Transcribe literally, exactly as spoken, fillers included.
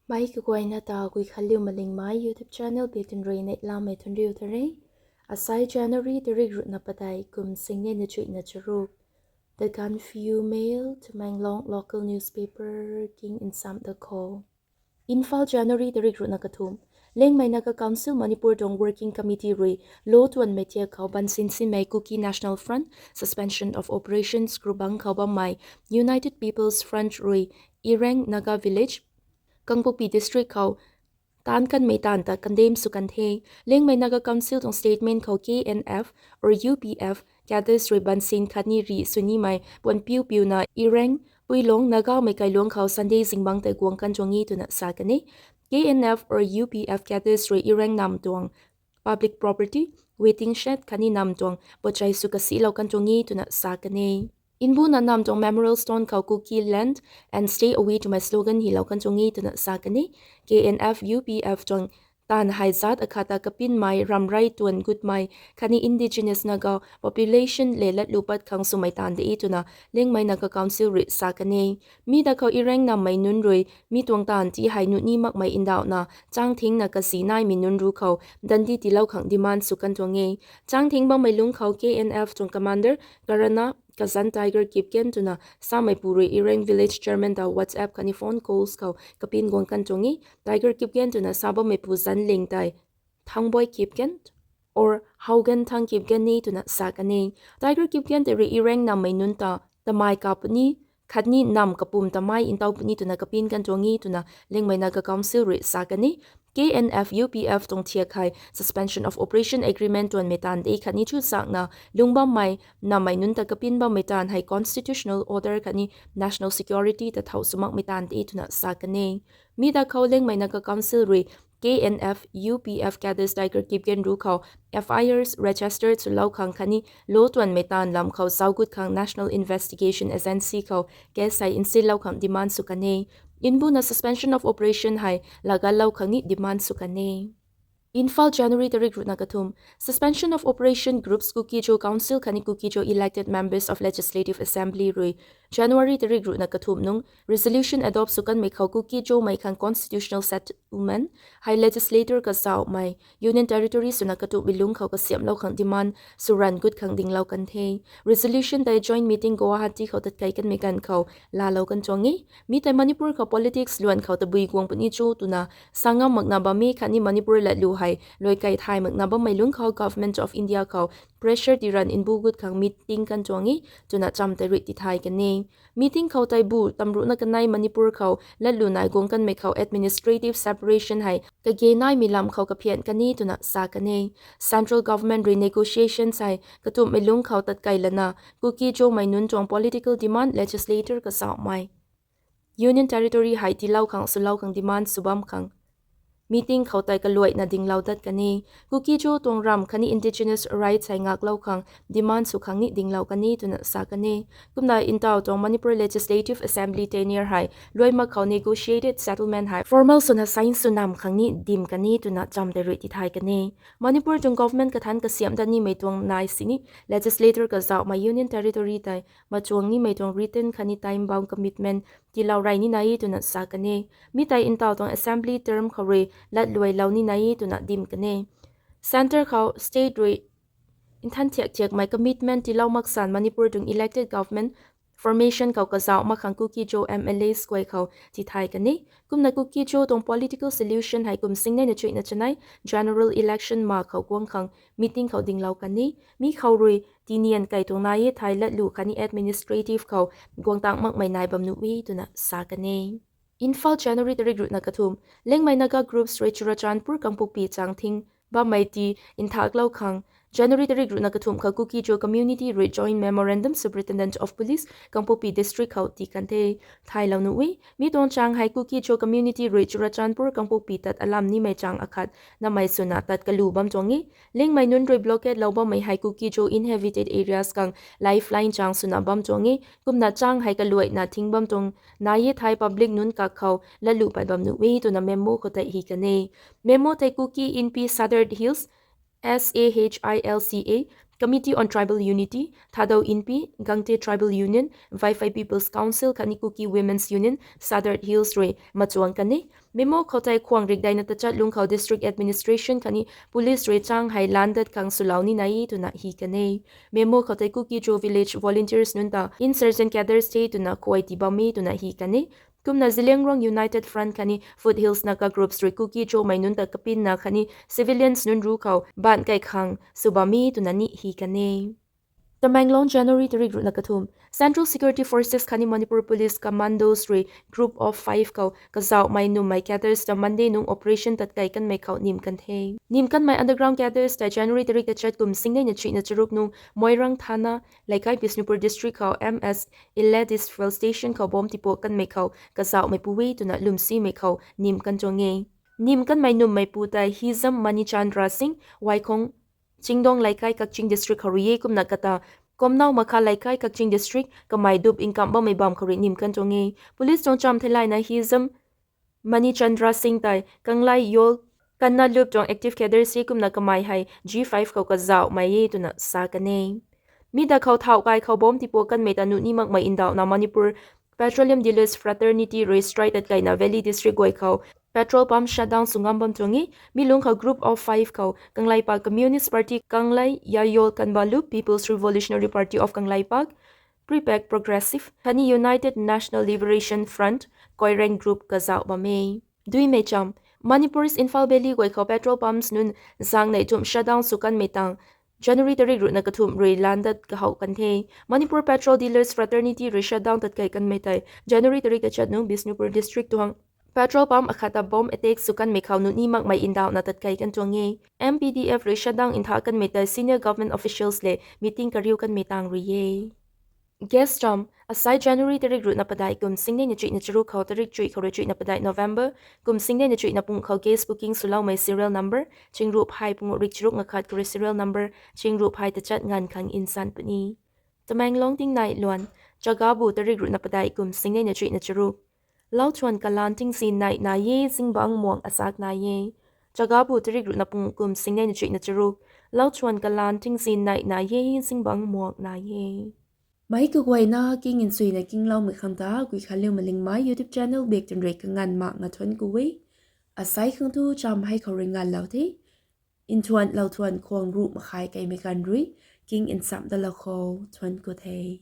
Mei kaguayna ta Guikhanliu Malingmei YouTube channel biak tun rui neihlamei thunriu ta re. Asai January tarik ruhna padeih kum singnei na chuihna charuk. The Gaanphiu Mail, Tamenglong local newspaper king nsam da kho. Imphal, January tarik ruhna kathumh. Liangmai Naga Council Manipur tuang Working Committee rui lo tuanmei thiak khou bansin sinmei Kuki National Front Suspension of Operations group bang khou bammei United People's Front rui Ireng Naga Village, Kangpokpi District khou taanc kanmei taanv ta condemn sw kan the. Liangmai Naga Council tuang statement khou K N F or U P F cadres rui bansin khatni rih swninimei puan piu piuna Ireng, Puilong, Nagamei kailuang khou Sunday zingbangc tei guang kan tuang e twna sa kan e. K N F or U P F cadres rui Ireng nam tuang public property, waiting shed khatni nam tuang pochai sw kasilou kan tuang e twna sa kan e. Mbuna nam tuang Memorial Stone khou Kuki Land and Stay Away twmei slogan hilou kan tuang e twna sa kan e. K N F U P F tuang taanv hei zaat akhat ta kapinmei, ramrey tuan gutmei khatni indigenous Naga population le latlu pat khang swmei taanv de e twna Liangmai Naga Council rui sa kan e. Mi da khou Ireng nammei nunc rui mi tuang taanv ti hei nuh ni makmei ndauhna chang thingna kazi naimei nunc ru khou dandi tiilou khang demand sw kan tuang e. Chang thing bammei lungc khou K N F tuang commander Karana kazanc Tiger Kipgen twna sameipu rui Ireng Village Chairman ta WhatsApp khatni phone calls khou kapin guang kan tuang e. Tiger Kipgen twna sa bammeipu zanc ling tei Thangboi Kipgen or Haugen Thang Kipgen ni twna sa kan e. Tiger Kipgen tei rui Ireng nammei nunc ta tamei ka puni khatni nam kapum tamei ntaw puni twna kapin kan tuang e twna Liangmai Naga Council rui sa kan e. K N F U P F tuang thiak hei Suspension of Operation Agreement tuanmei taanv de khatni chu chakna lungc bammei nammei nunc ta kapin bammei taanv hei constitutional order khatni national security ta thau sw makmei taanv de twna sa kan e. Mi da khou Liangmai Naga Council rui K N F U P F cadres Tiger Kipgen ru khou F I Rs register swlou khang khatni lo tuanmei taanv lam khou zauc gut khang National Investigation Agency khou case hei nsinlou khang demand sw kan e. Mbuna Suspension of Operation hei lagatlou khang ni demand sw kan e. Imphal, January tarik ruhna kathumh. Suspension of Operation groups Kuki-Zo Council khatni Kuki-Zo elected members of Legislative Assembly rui January tarik ruhna kathumh nung resolution adopt sw kanmei khou Kuki-Zomei khang constitutional settlement hei legislator kazauhmei Union Territory swna katumhmei lungc khou kasiamhlou khang demand sw ranv gut khang dinglou kan the. Resolution tei joint meeting Guwahati khou tatkei kanmei ganv khou laalou kan tuang e. Mi tei Manipur khou politics luan khou tabui guang puni cho twna sa ngam makna bam e khatni Manipur latlu hei luai kai thay makna bammei lungc khou Government of India khou pressure tiran mbu gut khang meeting kan tuang e twna cham tei rui tithay kan e. Meeting khou tei bu tamruhna kanei Manipur khou latlu nai guang kanmei khou administrative separation hei kage naimei lam khou kaphian kan e twna sa kan e. Central Government rui negotiations hei katumhmei lungc khou tatkei lana Kuki-Zomei nunc tuang political demand legislator kazauhmei Union Territory hei tiilou khang swlou khang demand sw bam khang meeting khou tei kaluaina dinglou dat kan e. Kuki-Zo tuang ramv khatni indigenous rights hei ngaklou khang demand sw khang ni dinglou kan e twna sa kan e. Kumna ntaw tuang Manipur Legislative Assembly tenure hei luai mak khou negotiated settlement hei formal swna sign sw nam khang ni dim kan e twna cham tei rui tithay kan e. Manipur tuang government kathanc kasiamh dat nimei tuang nai sini legislator kazauhmei Union Territory tei machuang nimei tuang written khatni time bound commitment tiilou rey ni nai e twna sa kan e. Mi tei ntaw tuang assembly term khou rui latluailou ni nai e twna dim kan e. Centre khou state rui nthan thiak thiakmei commitment tiilou maksan Manipur tuang elected government formation khou kazauh mak khang Kuki-Zo M L As guay khou tithay kan e. Kumna Kuki-Zo tuang political solution hei kum singnei na chuihna chanei general election ma khou guang khang meeting khou dinglou kan e. Mi khou rui tinian kai tuang nai e thei latlu khatni administrative khou guang tang makmei nai bam nuh e twna sa kan e. Imphal, January tarik ruhna kathumh. Liangmai Naga groups rui Churachandpur Kangpokpi chang thing bammei ti nthaklou khang January tarik ruhna kathumh khou Kuki-Zo community rui joint memorandum Superintendent of Police Kangpokpi District khou ti kan the. Thaylou nuh e, mi tuang chang hei Kuki-Zo community rui Churachandpur Kangpokpi tat alam nimei chang akhat namei swna tat kalu bam tuang e. Liangmai nunc rui blockade lou bammei hei Kuki-Zo inhabited areas khang lifeline chang swna bam tuang e. Kumna chang hei kaluaina thing bam tuang nai e thei public nunc kak khou latlu pat bam nuh e twna memo khou tei hi kan e. Memo tei Kuki Inpi Sadar Hills, S A H I L C A, Committee on Tribal Unity, Thadou Inpi, Gangte Tribal Union, Vaiphei People's Council khatni Kuki Women's Union, Sadar Hills rui machuang kan e. Memo khou tei khuang rikdeina tachat lungc khou district administration khatni police rui chang hei landat khang swlou ni nai e twna hi kan e. Memo khou tei Kuki-Zo village volunteers nunc ta insurgent cadres the twna khuay tii bam e twna hi kan e. Kumna Zeliangrong United Front khatni Foothills Naga groups rui Kuki-Zomei nunc ta kapinna khatni civilians nunc ruc khou ban kai khang sw bam e twna ni hi kan e. Tamenglong, January tarik ruhna kathumh. Central Security Forces khatni Manipur Police Commandos rui Group of Five khou kazauhmei nummei cadres ta Monday nungc operation tatkei kanmei khou nim kan the. Nim kanmei underground cadres ta January tarik tachat kum singnei na chuihna charuk nungc Moirang Thana, Leikai, Bishnupur District khou M S Iledis Fuel Station khou bomb tiipuak kanmei khou kazauhmei pu e twna lwmsimei khou nim kan tuang e. Nim kanmei nummeipu tei Hizam Manichandra Singh, Waikhong, Chingdong Leikai, Kakching District khou rui e. Kumna kata Komnou Makha Leikai, Kakching District, kamei dup nkamh bammei bam khou rui nim kan tuang e. Police tuang cham theilayna Hizam Manichandra Singh tei Kanglai Yol Kanna Lup tuang active cadre se, kumna kamei hei G five khou kazauhmei e twna sa kan e. Mi da khou thauh kai khou bomb tiipuak kanmei ta nuh ni makmei ndauhna Manipur Petroleum Dealers Fraternity rui strike tatkeina Valley District guay khou petrol pump shutdown sw ngam bam tuang e. Mi lungc khou Group of Five khou Kanglaipak Communist Party, Kanglai Yayol Kanba Lup, People's Revolutionary Party of Kanglaipak, Prepak Progressive khatni United National Liberation Front, Koireng group kazauh bam e. Duimei cham. Manipur's Imphal Valley guay khou petrol pumps nunc zang neih thumh shutdown sw kanmei tang January tarik ruhna kathumh rui landat kahouh kan the. Manipur Petrol Dealers Fraternity rui shutdown tatkei kanmei tei January tarik tachat nungc Bishnupur District tuang petrol pump akhat ta bomb attack sw kanmei khou nuh ni makmei ndauhna tatkei kan tuang e. M P D F rui shutdown ntha kanmei tei senior government officials le meeting kariu kanmei tang rui e. Gas cham. Asai January tarik ruhna padeih kum singnei na chuihna charuk khou tarik chuih khou rui chuihna padeih November kum singnei na chuihna pung khou gas booking swloumei serial number chingruh phay panguh rik charuk ngakhat khou rui serial number chingruh phay tachat nganv khang nsan puni. Tamenglong tingnai luan. Chagabu tarik ruhna padeih kum singnei na chuihna charuk. Lauthuan kalan tingzin neih nai e, zingbangc muang asak nai e. Chagabu tarik ruhna panguh kum singnei na chuihna charuk. Lauthuan kalan tingzin neih nai e, zingbangc muang nai e. Meic kaguayna king nchuina kingloumei khang ta Guikhanliu Malingmei YouTube channel bak twn rui kanganv mak nga thuanc ku e. Asai khang tu cham hei khou rui nganvlou the. Nthuan lauthuan khwang ruh makhai keimei ganv rui king nchamh dalou khou thuanc ku the.